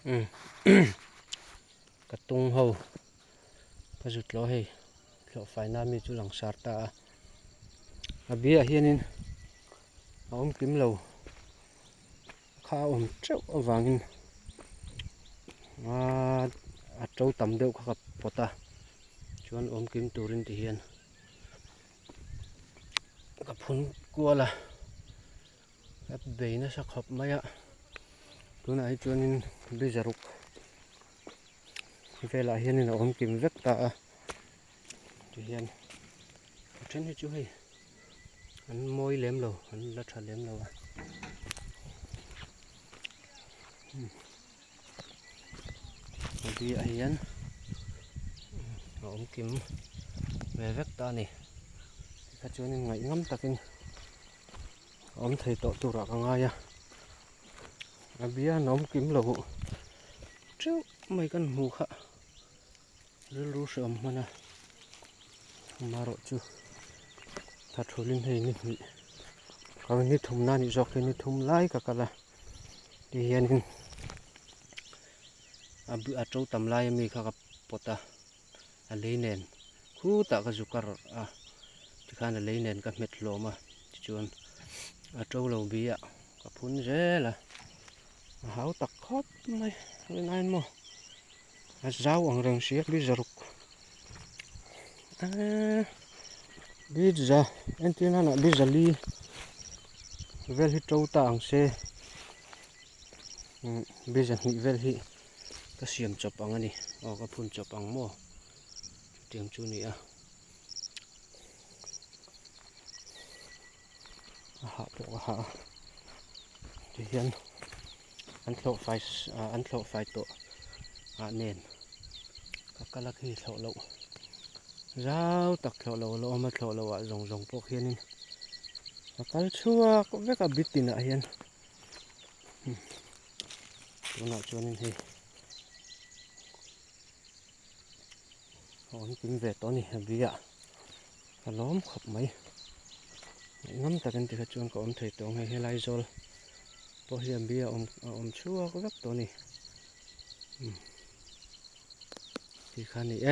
ອືມ ກະຕຸງເຮົາ ພະຈຸດລໍໃຫ້ເລາະຝາຍນ້ຳມີຈຸຫຼັງສາດຕາ ອາເບຍອາຮຽນນິນ ອາອົມກິມເລົາ ຄາອົມເຈົ້າອາວາງນິນ ອາ ອາໂຈຕຳເດວຄາກະປົດຕາ ຊວນອົມກິມຕູຣິນຕິຮຽນ ກະພຸນກົວລະ ແອັບເບຍນະສະຂອບມາຍະ ຕຸນອາໄອຈວນນິນບິຈາລຸກ ເວລາຮຽນນີ້ນະ ອອມກິມເວັກຕາ ຈະຮຽນ ເທນໃຫ້ຈຸໃຫ້ ອັນໂມຍແຫຼມເລົາ ອັນລັດຖະແຫຼມເລົາອະ ອືມ ອາບີອາຮຽນ ອອມກິມເວເວັກຕານີ້ ກະຈວນນີ້ໄງງາມຕະກິນ ອອມໄທໂຕຕຸຣະກະງາຍາ ອາເບຍນອມກິມເລົາ ເຈົ້າໄມກັນຫູຂະ ເລລູເຊອມມານະ ມາໂຣຈູ ທາທູລິນເຮນິ ຄາເວນິທຸມນານິຈອກເຮນິທຸມລາຍກະກະລະ ດີເຮນິນ ອາບືອອາໂຕຕຳລາຍມີຄາກະປົດຕາ ອາເລແນນ ຄູຕະກະຈຸກະຣອດອາ ຕິຄານອາເລແນນກະເມັດໂລມາ ຈວນ ອາໂຕເລົາເບຍ ກະພຸນເຈລະ ອາຫາວຕັກຄອບໄມ ເວນາຍມໍ ອາຈາວອັງເຣັງເຊຍ ບິຈາລຸກ ອາ ບິຈາ ເອັນຕິນານະ ບິຈາລີ ເວລຮິໂຕຕາອັງເຊ ອືມ ບິຈາຮີເວລຮີ ກະຊຽມຈອບອັງອານີ້ ອອກກະພຸນຈອບອັງມໍ ຕຽມຈູນີ້ອະ ອາຫາ ອາຫາ ທີ່ຮຽນ ອັນໂທໄຟ ອາ ອັນໂທໄຟໂຕ ອາເນນ ກະກະລັກຮີໂທເລົາ ຈາວຕັກໂທເລົາ ໂລມາໂທເລົາອະ ຈົງຈົງພວກຮຽນນີ້ ກະກະຊວກເວກະບິດຕິນະຮຽນ ອືມ ໂຕນະໂຕນີ້ ເຮົ ອອນກິນແວໂຕນີ້ ເບຍ ອາລອມຂັບໄໝ ງຳຕາເປັນຕິຂະຈວນກະອອມໄທໂຕງໃຫ້ ໃຫ້ໄລໂຊລ ໂຕເຮຍເບຍ ອອມ ອອມຊວກແວັກໂຕນີ້ ອືມ ທີ່ຄານີ້ເອ